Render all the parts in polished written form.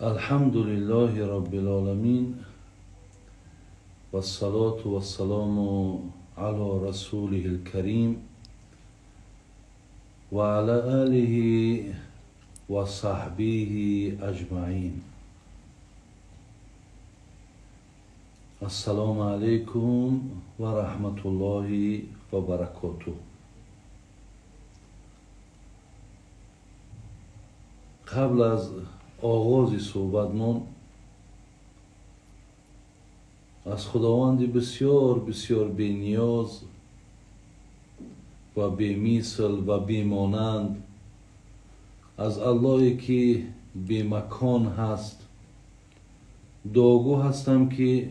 الحمد لله رب العالمين والصلاة والسلام على رسوله الكريم وعلى آله وصحبه أجمعين. السلام عليكم ورحمة الله وبركاته. قبل از آغاز صحبتمان از خداوند بسیار بسیار بی‌نیاز و بی‌مثل و بی‌مانند، از اللهی که بی‌مکان هست، دعاگو هستم که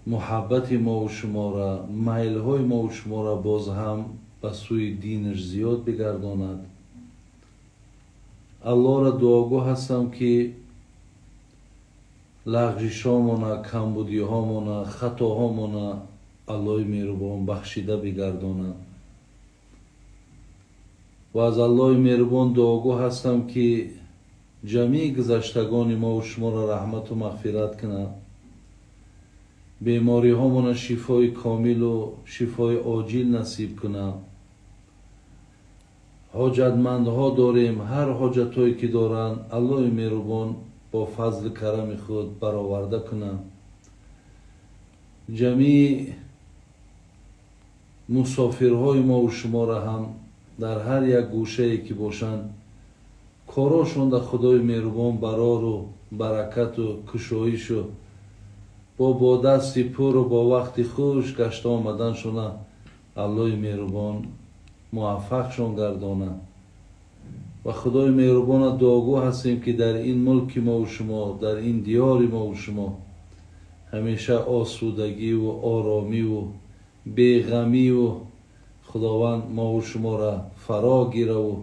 محبت ما و شما را، میل‌های ما و شما را باز هم به سوی دینش زیاد بگرداند. الله را دعاگو هستم که لغزش‌هامون، کمبودی‌هامون، خطاهامون الله مهربان بخشیده بگرداند. و از الله مهربان دعاگو هستم که جمیع گذشتگان ما و شما را رحمت و مغفرت کند، بیماری‌هامون شفای کامل و شفای عاجل نصیب کند. حاجتمندها داریم، هر حاجتهایی که دارند الله مهربان با فضل کرم خود برآورده کند. جمیع مسافرهای ما و شما را هم در هر یک گوشه که باشند، کاراشون در خدای مهربان برار و برکت و کشایش و با دست پر و با وقت خوش گشت آمدنشون الله مهربان موفقشون گردانه. و خدای مهربان دعاگو هستیم که در این ملک ما و شما، در این دیار ما و شما همیشه آسودگی و آرامی و بیغمی و خداوند ما و شما را فرا گیره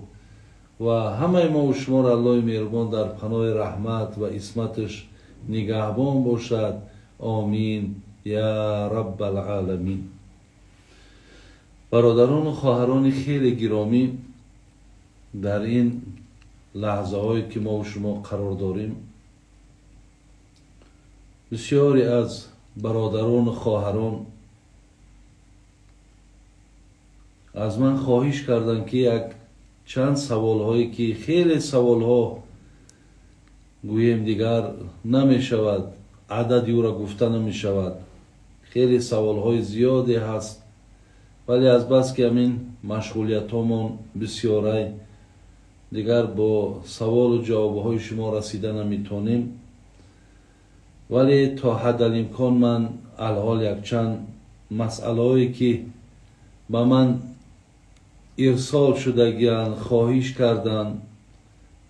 و همه ما و شما را الله مهربان در پناه رحمت و عصمتش نگهبان باشد. آمین یا رب العالمین. برادران و خواهران خیلی گرامی، در این لحظه هایی که ما و شما قرار داریم، بسیاری از برادران و خواهران از من خواهش کردند که یک چند سوال هایی که خیلی سوال ها گوییم دیگر نمی شود، عددی او را گفته نمی شود، خیلی سوال های زیادی هست، ولی از بس که همین مشغولیت هامون بسیاره، دیگر با سوال و جواب های شما رسیده نمیتونیم. ولی تا حد الامکان من الحال یک چند مسئله هایی که به من ارسال شدگیان، خواهش کردن،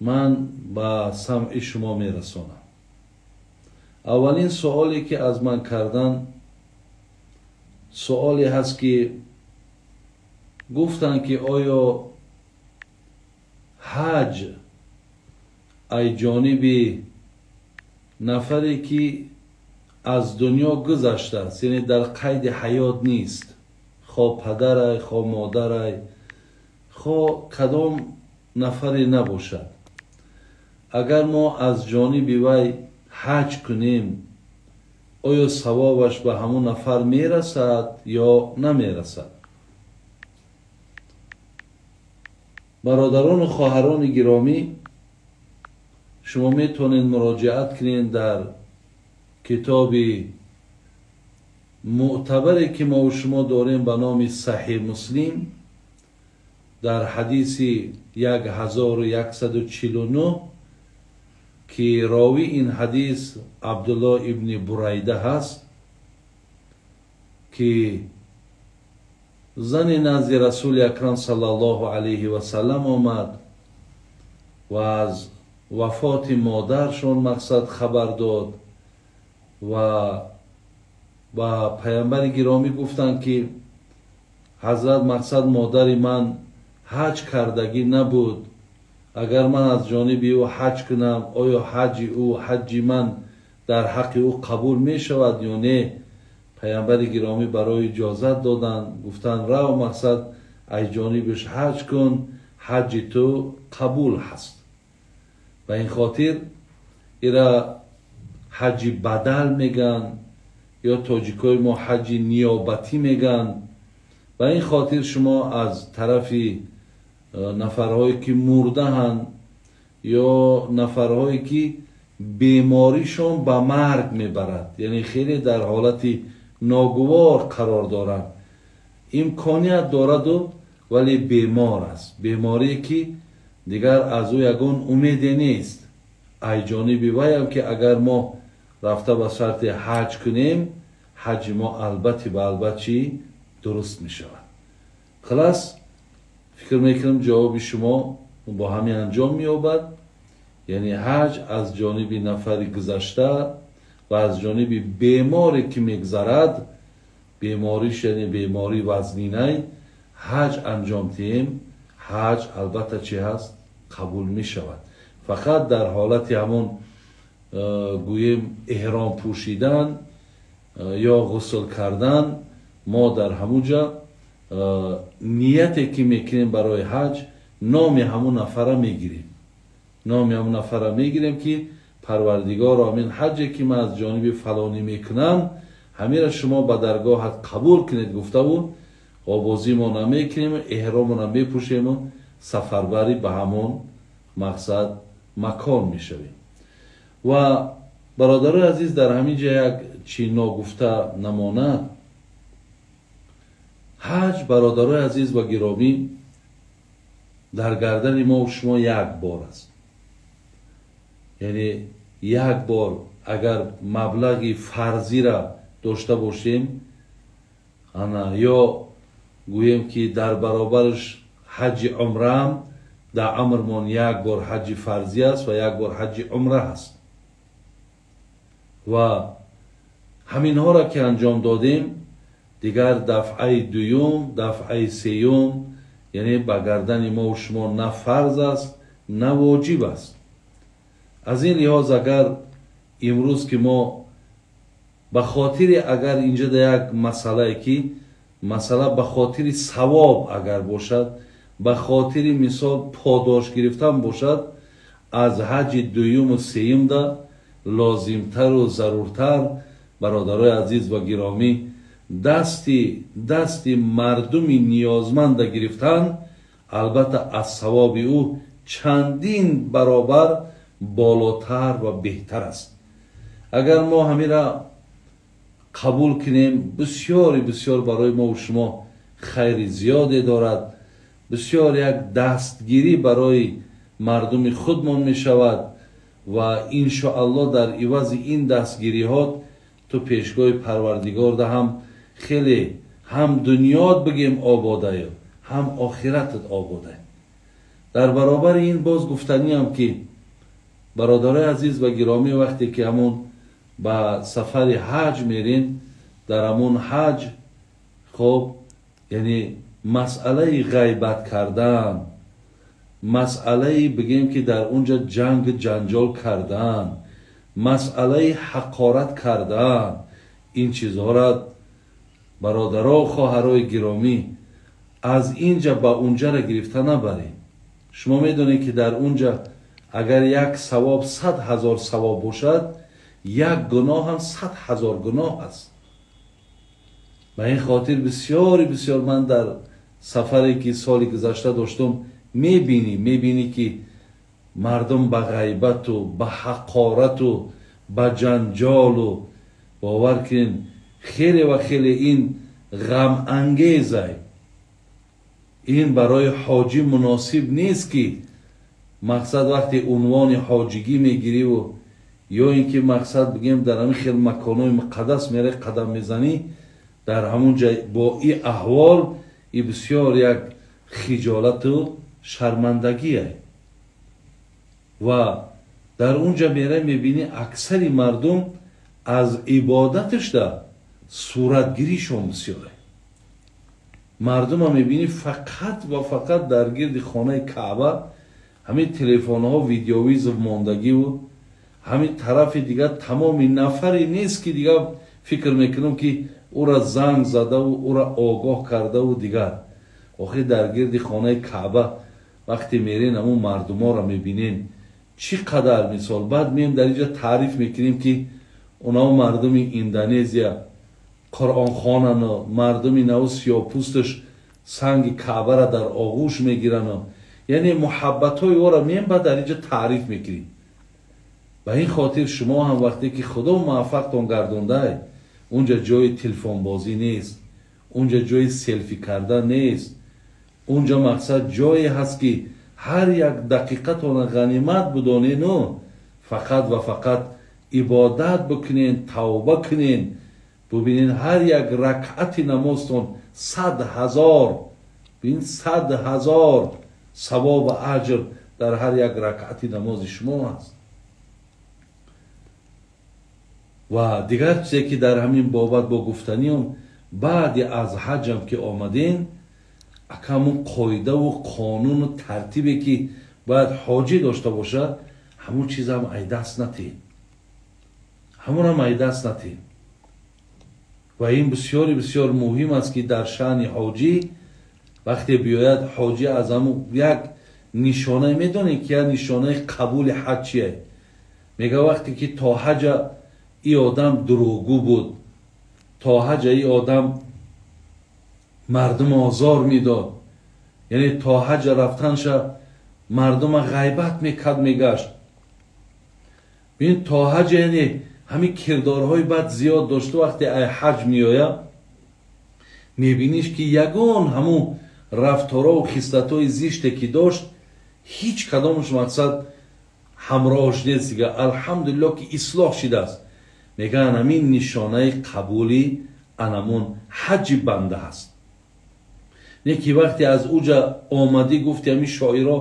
من به سمع شما میرسانم. اولین سوالی که از من کردن سوالی هست که گفتن که آیا حج ای جانب نفری که از دنیا گذشته است، یعنی در قید حیات نیست، خواه پدرای، خواه مادرای، خواه کدام نفری نباشد، اگر ما از جانب وی حج کنیم آیا ثوابش به همون نفر میرسد یا نمیرسد؟ برادران و خواهران گرامی، شما میتونید مراجعت کنید در کتاب معتبری که ما و شما داریم به نام صحیح مسلم، در حدیث 1149 که راوی این حدیث عبدالله ابن بریده هست که زن نزد رسول اکرم صلی الله علیه و سلم آمد و از وفات مادرشون مقصد خبر داد و با پیامبر گرامی گفتند که حضرت مقصد مادر من حج کردگی نبود، اگر من از جانب او حج کنم آیا حج او حج من در حق او قبول می شود یا نه؟ پیامبر گرامی برای اجازت دادند، گفتند رو مقصد از جانبش حج کن، حج تو قبول هست. Ба ин хотир ира ҳаҷи бадал меган ё тоҷикои мо ҳаҷи ниёбатӣ меган. Ба ин хотир шумо аз тарафи нафарҳое ки мурдаҳанд ё нафарҳое ки беморишон ба марг мебарад, яъне хеле дар ҳолати ногувор қарор доранд, имконият дораду вале бемор аст, беморие ки дигар аз ӯ ягон умеде нест. Ай ҷониби ваям ки агар мо рафта ба шарти ҳаҷ кунем, ҳаҷи мо албатти ба албат чӣ дуруст мешавад. Хулас, фикр мекунам ҷавоби шумо бо ҳамин анҷом меёбад. Яъне ҳаҷ аз ҷониби нафари гузашта ва аз ҷониби беморе ки мегзарад, бемориш яъне бемории вазнинай, ҳаҷ анҷом диҳем, ҳаҷ албатта чӣ ҳаст? Қабул мешавад. Фақат дар ҳолати ҳамон гӯем эҳром пӯшидан ё ғусл кардан мо дар ҳамуҷа нияте ки мекунем барои ҳаҷ, номи ҳамун нафара мегирем, номи ҳамун нафара мегирем ки парвардигоро, ҳамин ҳаҷе ки ман аз ҷониби фалонӣ мекунам, ҳамира шумо ба даргоҳат қабул кунед гуфтаву обозимо намекунем, эҳромона мепӯшему сафарбарӣ ба ҳамон мақсад макон мешавем. Ва бародарои азиз, дар ҳамин ҷа як чи ногуфта намонад. Ҳаҷ, бародарои азиз ва гиромӣ, дар гардани мо шумо як бор аст. Яъне як бор агар маблағи фарзира дошта бошем, ана ё гӯем ки дар баробараш ҳаҷи умраам, дар умрмон як бор ҳаҷи фарзӣ аст ва як бор ҳаҷи умра аст. Ва ҳаминҳоро ки анҷом додем, дигар дафъаи дуюм, дафъаи сеюм, яъне ба гардани мо шумо на фарз аст, на воҷиб аст. Аз ин лиҳоз агар имрӯз ки мо ба хотири агар инҷа да як масъалае ки масъала ба хотири савоб агар бошад, ба хотири мисол подош гирифтан бошад, аз ҳаҷи дуюму сеюмда лозимтару заруртар, бародарои азиз ва гиромӣ, дасти мардуми ниёзманда гирифтан албатта аз савоби ӯ чандин баробар болотар ва беҳтар аст. Агар мо ҳамира қабул кунем, бисёри бисёр барои мо шумо хайри зиёде дорад, бисёр як дастгирӣ барои мардуми худмон мешавад ва иншоаллоҳ дар ивази ин дастгириҳо ту пешгоҳи парвардигорда ҳам хеле ҳам дунёт бигем ободаю, ҳам охиратат обода. Дар баробари ин боз гуфтаниам ки бародарои азиз ва гиромӣ, вақте ки ҳамон ба сафари ҳаҷ мерин, дар ҳамон ҳаҷ хоб, яъне масъалаи ғайбат кардан, масъалаи бигем ки дар унҷа ҷанг ҷанҷол кардан, масъалаи ҳақорат кардан, ин чизҳоро бародаро хоҳарои гиромӣ аз инҷа ба унҷара гирифта набаред. Шумо медонед ки дар унҷа агар як савоб 100 000 савоб бошад, як гуноҳ ҳам 100 000 гуноҳ аст. Ба ин хотир бисёри бисёр ман дар сафаре ки соли гузашта доштум мебинӣ ки мардум ба ғайбату ба ҳақорату ба ҷанҷолу, бовар кунед, хеле ва хеле ин ғамангезай. Ин барои ҳоҷӣ муносиб нест ки мақсад вақте унвони ҳоҷигӣ мегириву ё ин ки мақсад бигем дар ҳамин хел маконҳои муқаддас мераи қадам мезанӣ, дар ҳамон ҷай бо и аҳвол и бисёр як хиҷолату шармандагие. Ва дар он ҷа мераи мебинӣ аксари мардум аз ибодаташда суратгиришон бисёре. Мардума мебинӣ фақат ва фақат дар гирди хонаи Каъба ҳамин телефонҳо видеовизов мондагиву ҳамин тарафи дигар тамоми нафаре нест ки дигар фикр мекунам ки ӯра занг задаву ӯра огоҳ кардаву дигар. Охир дар гирди хонаи Каъба вақте мерен ҳамун мардуморо мебинен, Чӣ қадар мисол баъд меем дар инҷа таъриф мекунем, ки онао мардуми Индонезия Қуръонхонану мардуми наву сиёҳпӯсташ санги Каъбара дар оғӯш мегирану, яъне муҳаббатҳои ӯро меем баъд дар инҷа таъриф мекунем. Ба ин хотир шумо ҳам вақте ки Худо муваффақтон гардондай, унҷа ҷои телефонбозӣ нест, унҷа ҷои селфи кардан нест, унҷа мақсад ҷое ҳаст, ки ҳар як дақиқатона ғанимат будонену фақат ва фақат ибодат бикунен, тавба кунен. Бубинен, ҳар як ракъати намозтон 100 000, бин, 100 000 савобу аҷр дар ҳар як ракъати намози шумо аст. Ва дигар чизе, ки дар ҳамин бобат бо гуфтаниём, баъди аз ҳаҷам ки омаден, акамун қоидаву қонуну тартибе, ки бояд ҳоҷӣ дошта бошад, ҳамун чизам ай даст натиҳед, ҳамунам ай даст натиҳед. Ва ин бисёри бисёр муҳим аст, ки дар шаъни ҳоҷӣ вақте биёяд ҳоҷӣ, аз ҳамун як нишонае медонед, ки як нишонаи қабули ҳаҷ чие? Мега, вақте ки то ҳаҷа и одам дурӯғгӯ буд, то ҳаҷа и одам мардум озор медод, яъне то ҳаҷа рафтанша мардума ғайбат мекард, мегашт, бин, то ҳаҷа, яъне ҳамин кирдорҳои бад зиёд дошту, вақте ай ҳаҷ меояд, мебиниш, ки ягон ҳамун рафторову хислатҳои зиште, ки дошт, ҳеҷ кадомаш мақсад ҳамроҳш нест дига, алҳамдулилло, ки ислоҳ шидааст. Мегӯянд, ҳамин нишонаи қабули анамун ҳаҷи банда ҳаст. Не ки вақте аз уҷа омадӣ, гуфти ҳамин шоиро,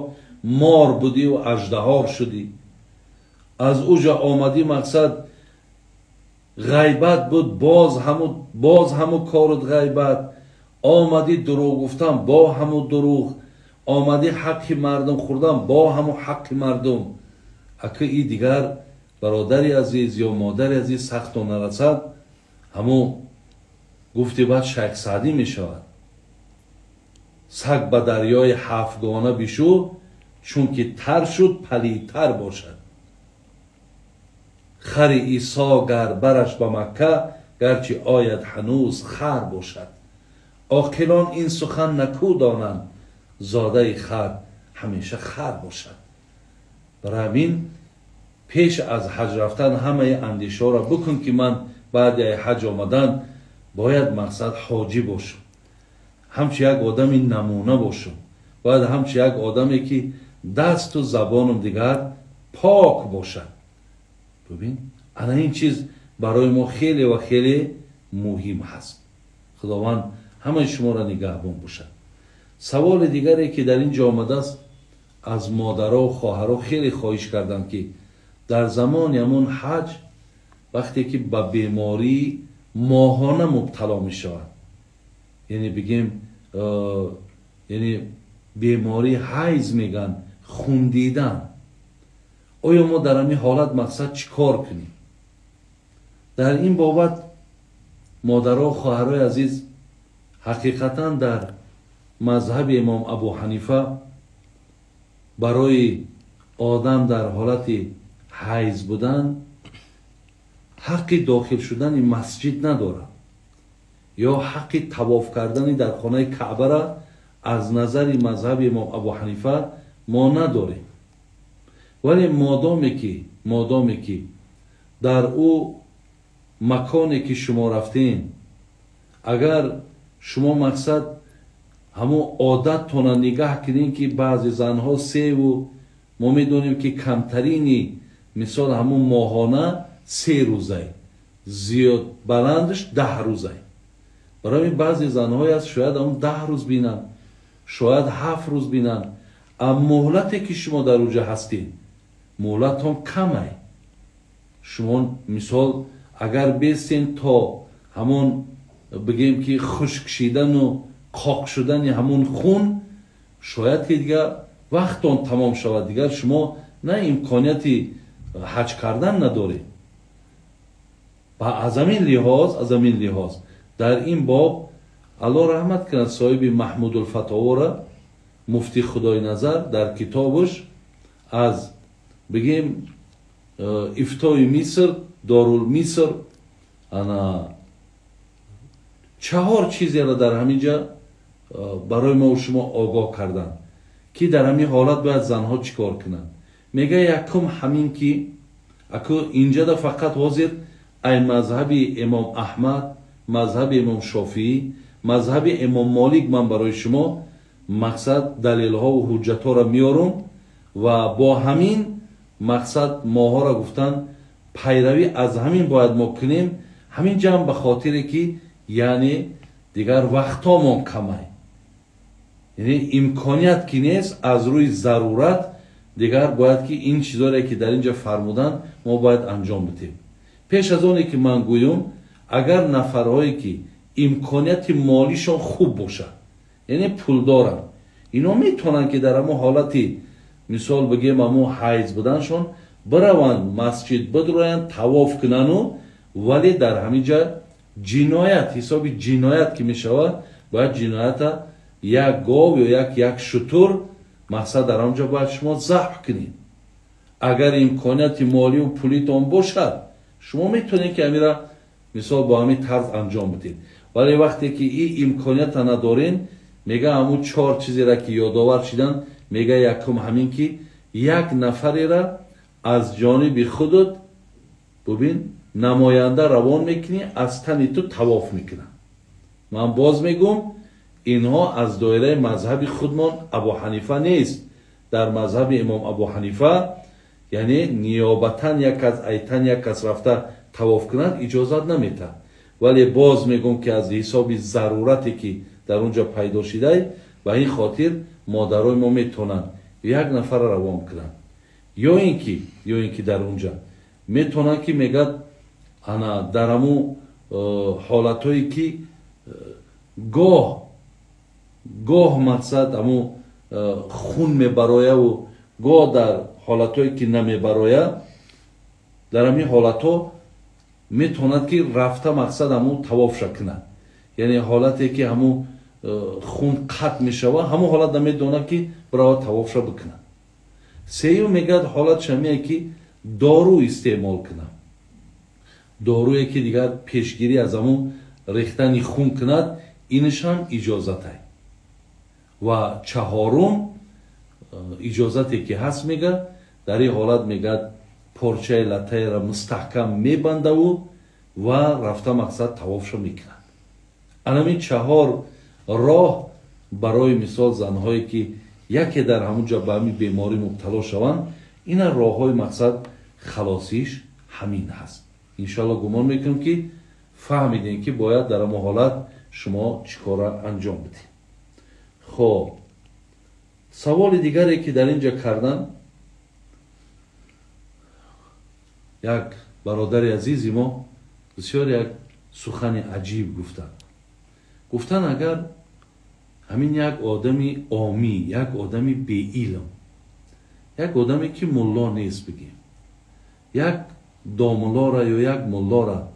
мор будиву аждаҳор шудӣ, аз уҷа омадӣ, мақсад ғайбат буд, боз ҳаму корут ғайбат, омадӣ дурӯғ гуфтан, бо ҳаму дурӯғ, омадӣ ҳаққи мардум хӯрдан, бо ҳаму ҳаққи мардум. Ака, и дигар бародари азиз ё модари азиз, сахто нарасад, ҳаму гуфти баъд Шайх Саъдӣ мешавад: «Саг ба дарёи ҳафтгона бишу, чунки тар шуд, палидтар бошад. Хари Исо гар бараш ба Макка, гарчи ояд, ҳанӯз хар бошад. Оқилон ин сухан накӯ донанд, зодаи хар ҳамеша хар бошад». Барои ҳамин пеш аз ҳаҷ рафтан ҳамаи андешаҳоро бикун, ки ман баъди ҳаҷ омадан бояд мақсад ҳоҷӣ бошам, ҳамчу як одами намуна бошам, бояд ҳамчу як одаме, ки дасту забонам дигар пок бошад. Бубин, ана ин чиз барои мо хеле ва хеле муҳим ҳаст. Худованд ҳамаи шуморо нигаҳбон бошад. Саволи дигаре, ки дар ин ҷо омадааст, аз модаро, хоҳаро хеле хоҳиш карданд, ки дар замони ҳамон ҳаҷ, вақте ки ба бемории моҳона мубтало мешавад, яъне бигем, яъне бемории ҳайз мегӯянд, хун дидан, оё мо дар ҳамин ҳолат мақсад чӣ кор кунем? Дар ин бобат, модаро, хоҳарои азиз, ҳақиқатан дар мазҳаби имом Абу Ҳанифа барои одам дар ҳолати ҳайз будан ҳаққи дохил шудани масҷид надорад ё ҳаққи тавоф кардани дар хонаи Каъбара аз назари мазҳаби имом Абу Ҳанифа мо надорем. Вале модоме ки дар ӯ маконе, ки шумо рафтем, агар шумо мақсад ҳамон одаттона нигаҳ кунем, ки баъзе занҳо севу, мо медонем, ки камтарини мисол ҳамун моҳона 3 рӯзай, зиёд баландаш 10 рӯзай. Барои баъзе занҳое аст, шояд ҳамун 10 рӯз бинанд, шояд 7 рӯз бинанд. Ам муҳлате, ки шумо дар уҷа ҳастед, муҳлатон камай. Шумо мисол агар бесен то ҳамон бигем, ки хушк шидану қоқ шудани ҳамун хун, шояд ки дигар вақтон тамом шавад, дигар шумо на имконияти ҳаҷ кардан надоред. Ва аз ҳамин лиҳоз дар ин боб, Аллоҳ раҳмат кунад соҳиби Маҳмудулфатовора, муфтӣ Худойназар, дар китобаш аз Бигем, ифтои Миср, Дорул Миср, ана чаҳор чизеро дар ҳамин ҷа барои мо шумо огоҳ карданд, ки дар ҳамин ҳолат бояд занҳо чӣ кор кунанд. Мега, якум ҳамин ки аку инҷада фақат ҳозир ай мазҳаби имом Аҳмад, мазҳаби имом Шофиӣ, мазҳаби имом Молик ман барои шумо мақсад далелҳову ҳуҷҷатҳоро меорум ва бо ҳамин мақсад моҳоро гуфтан пайравӣ аз ҳамин бояд мо кунем. Ҳамин ҷамъ ба хотире ки яъне дигар вақтҳомон камай, яъне имконият ки нест, аз рӯи зарурат дигар бояд ки ин чизоре ки дар инҷа фармуданд, мо бояд анҷом бидем. Пеш аз оне ки ман гӯюм, агар нафарҳое ки имконияти молишон хуб бошад, яъне пул доранд, ино метавонанд ки дар ҳамон ҳолати, мисол бигем, ҳамон ҳайз буданшон бираванд, масҷид бидроянд, тавоф кунану, вале дар ҳамин ҷа ҷиноят, ҳисоби ҷиноят ки мешавад, бояд ҷиноята як гов ё як шутур мақсад дар он ҷо бояд шумо забҳ кунед. Агар имконияти молию пулитон бошад, шумо метавонед ки ҳамира мисол бо ҳамин тарз анҷом бидед. Вале вақте ки ин имконията надорен, мега, ҳамун чор чизеро ки ёдовар шидан, мега, якум ҳамин ки як нафарера аз ҷониби худат, бубин, намоянда равон мекунӣ, аз тани ту тавоф мекунад. Ман боз мегӯм, инҳо аз доираи мазҳаби худмон Абу Ҳанифа нест. Дар мазҳаби имом Абу Ҳанифа, яъне ниёбатан як кас айтан як кас рафта тавоф кунад, иҷозат наметаҳад. Вале боз мегӯм ки аз ҳисоби зарурате ки дар он ҷо пайдо шидай, ба ин хотир модарои мо метавонанд як нафарро равон кунанд, ё ин ки дар он ҷа метавонанд ки мегӯяд, ана дар ҳамун ҳолатҳое ки гоҳ гоҳ мақсад ҳамун хун мебарояву гоҳ дар ҳолатҳое ки намебароя, дар ҳамин ҳолатҳо метавонад ки рафта мақсад ҳамун тавофша кунад. Яъне ҳолате ки ҳамун хун қатъ мешавад, ҳамун ҳолат наметавонад ки бирава тавофша бикунад. Сеюм, мегӯяд, ҳолат шамие ки дору истеъмол кунад, доруе ки дигар пешгирӣ аз ҳамун рехтани хун кунад, инашам иҷозатай. Ва чаҳорум иҷозате ки ҳаст, мега, дар ин ҳолат, мегӯяд, порчаи латтаеро мустаҳкам мебандаву ва рафта мақсад тавофша мекунад. Анамин чаҳор роҳ барои мисол занҳое ки яке дар ҳамун ҷо ба ҳамин беморӣ мубтало шаванд, ина роҳҳои мақсад халосиш ҳамин ҳаст. Иншоалло, гумон мекунам ки фаҳмидем ки бояд дар ҳамон ҳолат шумо чӣ кора анҷом бидед. Хоб, саволи дигаре ки дар ин ҷо кардан, як бародари азизи мо бисёр як сухани аҷиб гуфтанд. Гуфтанд, агар ҳамин як одами омӣ, як одами беилм, як одаме ки мулло нест, бигем, як домуллора ё як муллора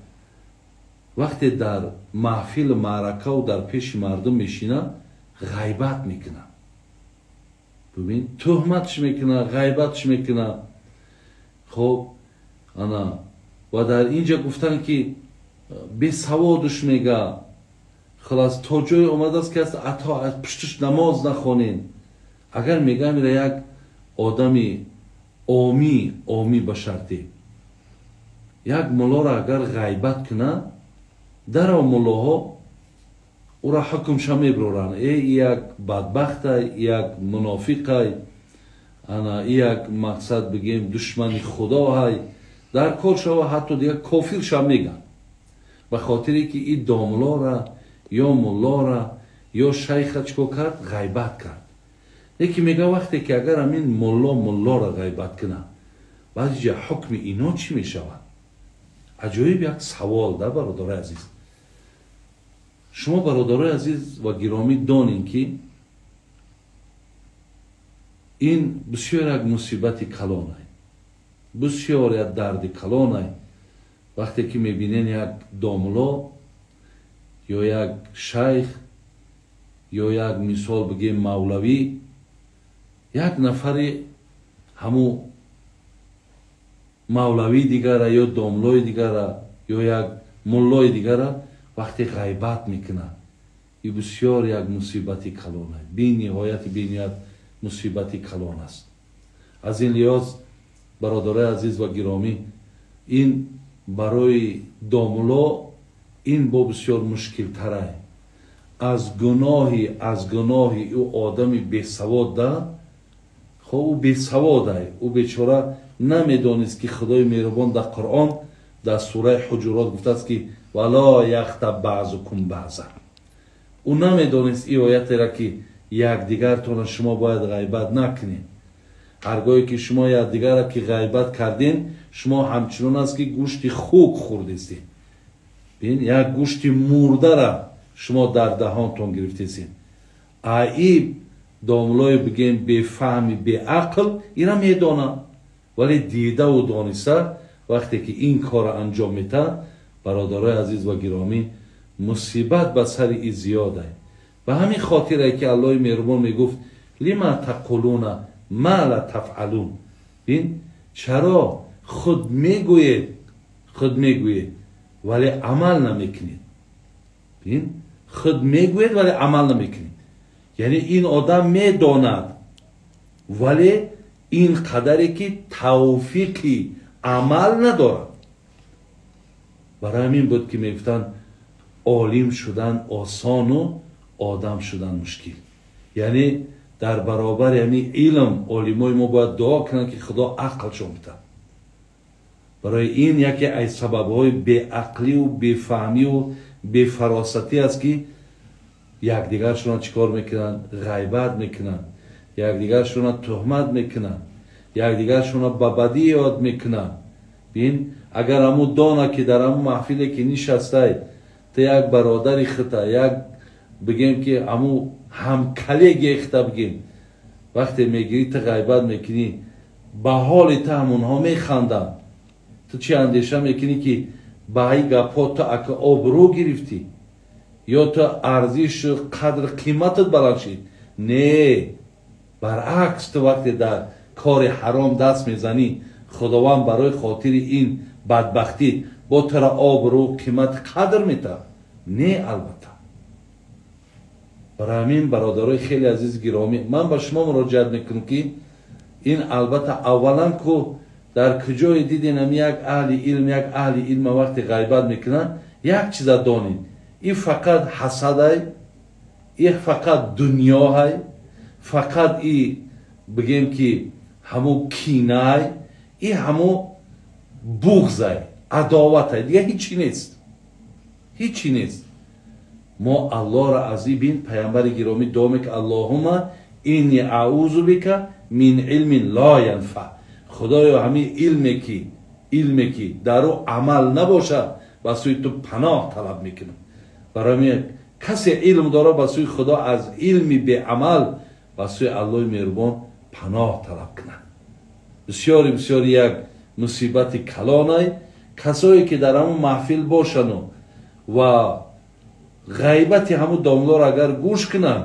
вақте дар маҳфилу маъракаву дар пеши мардум мешинад, ғайбат мекунад, бубин, тӯҳматш мекунад, ғайбатш мекунад. Хоб, ана ва дар ин ҷа гуфтанд ки бесаводуш мега, хулас, то ҷое омадааст ки аст ато аз пушташ намоз нахонен. Агар мегӯям, ира як одами омӣ, омӣ ба шарте, як муллоро агар ғайбат кунад, дарав муллоҳо ӯра ҳукмша меброранд: э, як бадбахтай, як мунофиқай, ана як мақсад бигем, душмани худоҳай, дар кор шава, ҳатто дигар кофирша меган, ба хотире ки и домлора ё муллора ё шайха чӣ кор кард? Ғайбат кард. Леки мега, вақте ки агар ҳамин мулло муллоро ғайбат кунад, баъзи ҷа ҳукми ино чӣ мешавад? Аҷоиб як савол да, бародарои азиз. Шумо, бародарои азиз ва гиромӣ, донем ки ин бисёр як мусибати калонай, бисёр як дарди калонай. Вақте ки мебинен, як домло ё як шайх ё як, мисол бигем, мавлавӣ, як нафари ҳамун мавлавии дигара ё домлои дигара ё як муллои дигара вақте ғайбат мекунад, и бисёр як мусибати калон аст, бениҳояти бениҳоят мусибати калон аст. Аз ин лиҳоз, бародарои азиз ва гиромӣ, ин барои домло ин бо бисёр мушкилтарай. Аз гуноҳи ӯ одами бесавод да, хоб ӯ бесаводай, ӯ бечора намедонист, ки Худои меҳрубон дар Қуръон дар сураи Ҳуҷурот гуфтааст, ки вало яхтаб баъзукум баъза. Ӯ намедонист ин оятеро, ки якдигартонро шумо бояд ғайбат накунед. Ҳаргоҳе ки шумо якдигарро ки ғайбат кардем, шумо ҳамчунон аст, ки гӯшти хук хӯрдистед. Бин, як гӯшти мурдара шумо дар даҳонтон гирифтесед. Аиб домлое бигем бефаҳми беақл ира медонад, вале дидаву дониста вақте ки ин корро анҷом метаҳад, бародарои азиз ва гиромӣ, мусибат ба сари и зиёдай. Ба ҳамин хотире ки Аллоҳи меҳрубон мегуфт: лима тақулуна ма ла тафъалун. Бин, чаро худ мегӯед, худ мегӯед, вале амал намекунед. Бин, худ мегӯед, вале амал намекунед. Яъне ин одам медонад, вале ин қадаре ки тавфиқи амал надорад. Барои ҳамин буд, ки мегуфтанд: олим шудан осону одам шудан мушкил. Яъне дар баробари ҳамин илм олимои мо бояд дуо кунанд, ки Худо ақлшон бидиҳад. Барои ин яке аз сабабҳои беақлию бефаҳмию бефаросатӣ аст, ки якдигаршонро чӣ кор мекунанд? Ғайбат мекунанд, якдигаршонро туҳмат мекунанд, якдигаршонро ба бадӣ ёд мекунанд. Бин, агар ҳамун дона, ки дар ҳамун маҳфиле ки нишастай, ту як бародари хита, як бигем, ки ҳамун ҳамколлегияи хита бигем, вақте мегирӣ ту ғайбат мекунӣ, ба ҳоли ту ҳамонҳо механданд. Ту чӣ андеша мекунӣ, ки ба ҳай гапҳо ту ака обрӯ гирифтӣ ё ту арзишу қадр қиматат баланд шид? Не, баръакс, ту вақте дар кори ҳаром даст мезанӣ, Худованд барои хотири ин бадбахтӣ бо тура обрӯ, қимат, қадр метаҳад? Не, албатта. Барои ҳамин, бародарои хеле азиз гиромӣ, ман ба шумо муроҷиат мекунам, ки ин албатта аввалан ку дар куҷое дидем як аҳли илм, як аҳли илма вақте ғайбат мекунанд, як чиза донед: ин фақат ҳасадай, ин фақат дунёҳай, фақат и бигем, ки ҳамун кинай, и ҳамун буғзай, адоватай, дига ҳичи нест, ҳичи нест. Мо Аллоҳро аз ин бин паямбари гиромӣ дуо мекунад: аллоҳума инни аузу бика мин илмин ло янфа. Худоё, ҳамин илме ки дар ӯ амал набошад, ба сӯи ту паноҳ талаб мекунам. Барои касе илм дора, ба сӯи Худо аз илми беамал ба сӯи Аллоҳи меҳрубон паноҳ талаб кунад. Бисёри бисёри як мусибати калонай. Касое ки дар ҳамун маҳфил бошану ва ғайбати ҳамун домлоро агар гӯш кунанд,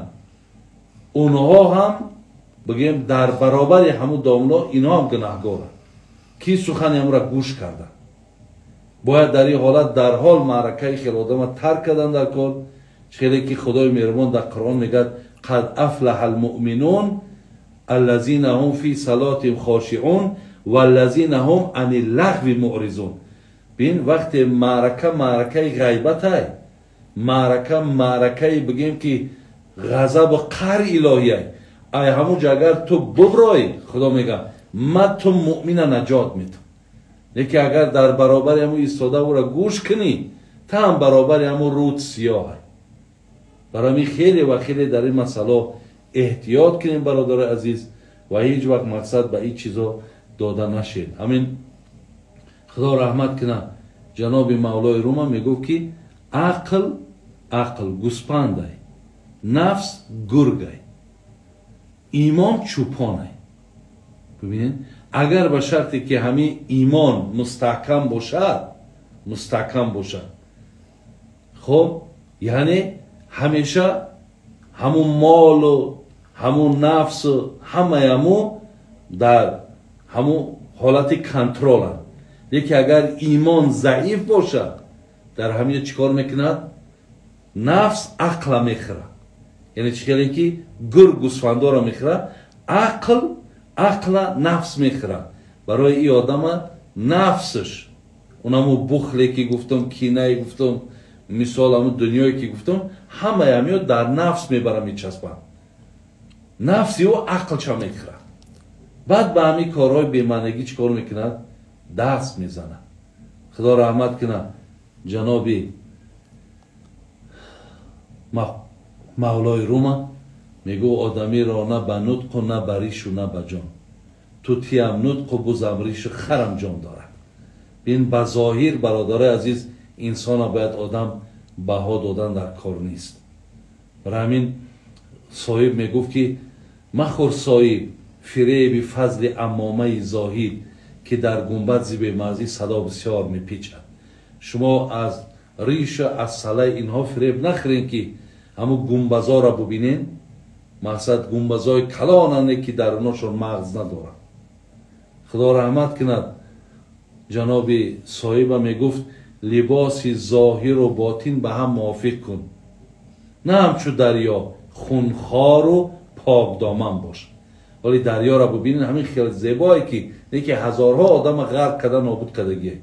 онҳо ҳам бигем дар баробари ҳамун домло инҳо ҳам гунаҳгоранд, ки сухани ҳамура гӯш карданд. Бояд дар ин ҳолат дарҳол маъракаи хел одама тарк кардан дар кор. Хеле ки Худои меҳрубон дар Қуръон мегӯяд: қад афлаҳа алмуъминун аллазина ҳум фи салотиҳим хошиун валлазина ҳум ани лағви муъризун. Бин, вақте маърака маъракаи ғайбатай, маърака маъракаи бигем, ки ғазабу қаҳри илоҳияй, ай ҳамун ҷо агар ту буброй, Худо мега: ман ту муъмина наҷот метам. Лекин агар дар баробари ҳамун истода ӯра гӯш кунӣ, та ҳам баробари ҳамун руд сиёҳай. Барои ҳамин хеле ва хеле дар ин масъало эҳтиёт кунем, бародарои азиз, ва ҳеҷ вақт мақсад ба ин чизо дода нашед. Ҳамин Худо раҳмат кунад ҷаноби Мавлои Рума, мегуфт, ки ақл гӯспандай, нафс гургай, имон чӯпонай. Бибинед, агар ба шарте ки ҳамин имон мустаҳкам бошад, мустаҳкам бошад, хоб, яъне ҳамеша ҳамун молу ҳамун нафсу ҳамаи ҳамун дар ҳамун ҳолати контроланд. Лекин агар имон заиф бошад, дар ҳамин чӣ кор мекунад? Нафс ақла мехӯрад. Яъне чӣ хеле ки гург гӯсфандора мехӯрад, ақла нафс мехӯрад. Барои ин одама нафсш, унаму бухле ки гуфтам, кинае гуфтам, мисол ҳамун дунёе ки гуфтам, ҳамаи ҳамиё дар нафс мебара, мечаспанд. Нафси ӯ ақлча мехӯрад. Баъд ба ҳамин корҳои бемаънагӣ чӣ кор мекунад? Даст мезанад. Худо раҳмат кунад ҷаноби Мавлои Рума, мегӯ одамиро на ба нутқу на ба ришу на ба ҷон, тутиям нутқу бузам ришу харам ҷон дорад. Бин, ба зоҳир, бародарои азиз, инсона бояд одам баҳо додан дар кор нест. Барои ҳамин соҳиб мегуфт ки махӯр соҳиб фиреби фазли амомаи зоҳид, ки дар гунбад зи бемағзӣ садо бисёр мепечад. Шумо аз ришу аз салаи инҳо фиреб нахӯрен, ки ҳамун гунбазоро бубинен, мақсад гунбазои калонане ки даруношон мағз надорад. Худо раҳмат кунад ҷаноби соҳиба, мегуфт либоси зоҳиру ботин ба ҳам мувофиқ кун, на ҳамчу дарё хунхору покдоман бош. Вале дарёро бубинед, ҳамин хел зебое ки неки ҳазорҳо одама ғарқ карда нобуд кардагие.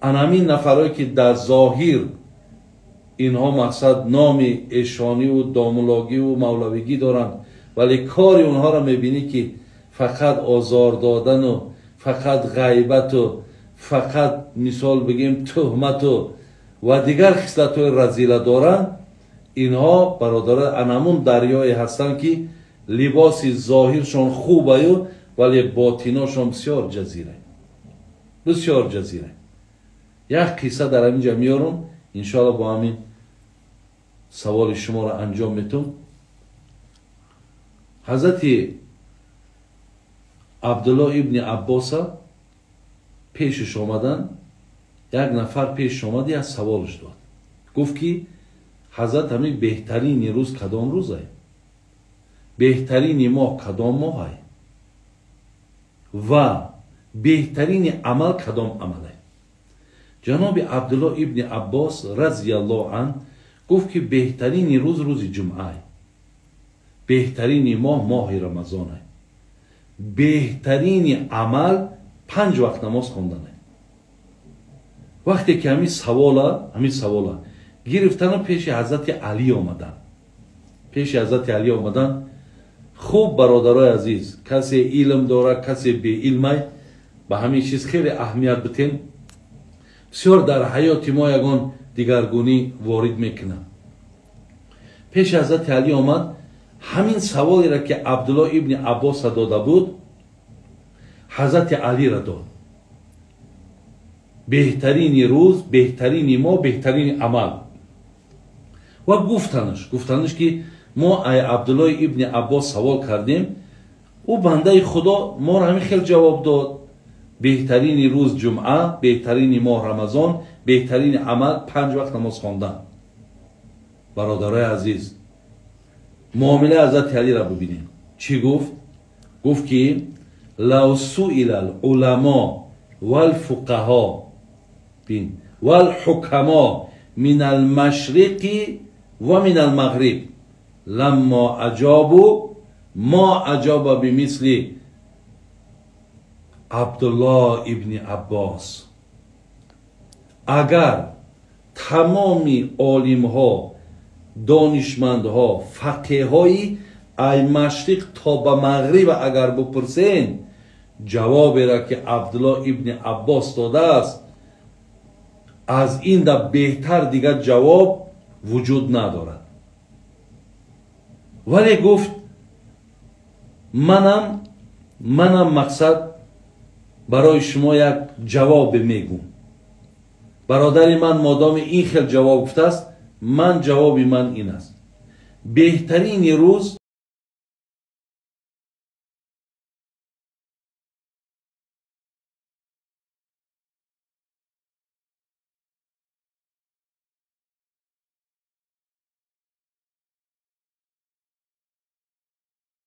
Ан ҳамин нафарое ки дар зоҳир инҳо мақсад номи эшониву домулогиву мавлавигӣ доранд, вале кори онҳоро мебинӣ ки фақат озор додану фақат ғайбату фақат мисол бигем туҳмату ва дигар хислатҳои разила доранд. Инҳо, бародаро, анамун дарёе ҳастанд ки либоси зоҳиршон хубаю, вале ботиношон бисёр ҷазира, бисёр ҷазира. Як қисса дар ҳамин ҷа меёрам, иншоалло бо ҳамин саволи шуморо анҷом метум. Ҳазрати Абдулло ибни Аббоса пешаш омадан, як нафар пешаш омад, як саволш дод. Гуфт ки ҳазрат, ҳамин беҳтарини рӯз кадом рӯзае? Беҳтарини моҳ кадом моҳае? Ва беҳтарини амал кадом амале? Ҷаноби Абдулло ибни Аббос разияллоҳу ан гуфт ки беҳтарини рӯз рӯзи ҷумъае, беҳтарини моҳ моҳи Рамазонае, беҳтарини амал 5 вақт намоз хондане. Вақте ки ҳамин савола гирифтану пеши ҳазрати Алӣ омадан, пеши ҳазрати Алӣ омадан. Хуб, бародарои азиз, касе илм дорад, касе беилмай, ба ҳамин чиз хеле аҳамият битем, бисёр дар ҳаёти мо ягон дигаргунӣ ворид мекунад. Пеши ҳазрати Алӣ омад, ҳамин саволеро ки Абдулло ибни Аббоса дода буд, ҳазрати Алиро дод. Беҳтарини рӯз, беҳтарини моҳ, беҳтарини амал. Ва гуфтанаш ки мо ай Абдуллои ибни Аббос савол кардем, ӯ бандаи Худо моро ҳамин хел ҷавоб дод: беҳтарини рӯз ҷумъа, беҳтарини моҳ Рамазон, беҳтарини амал 5 вақт намоз хондан. Бародарои азиз, муомилаи ҳазрати Алиро бубинем, чӣ гуфт? Гуфт ки لو سئل العلماء والفقهاء والحكماء من المشرق ومن المغرب لما أجابوا ما أجاب بمثل عبدالله ابن عباس. Агар тамоми олимҳо, донишмандҳо, фақеҳҳои ай машриқ то ба мағриб агар бупурсен, ҷавоберо ки Абдулло ибни Аббос додааст, аз ин да беҳтар дигар ҷавоб вуҷуд надорад. Вале гуфт, манам мақсад барои шумо як ҷавобе мегӯм. Бародари ман модоми ин хел ҷавоб гуфтааст, ман ҷавоби ман ин аст: беҳтарини рӯз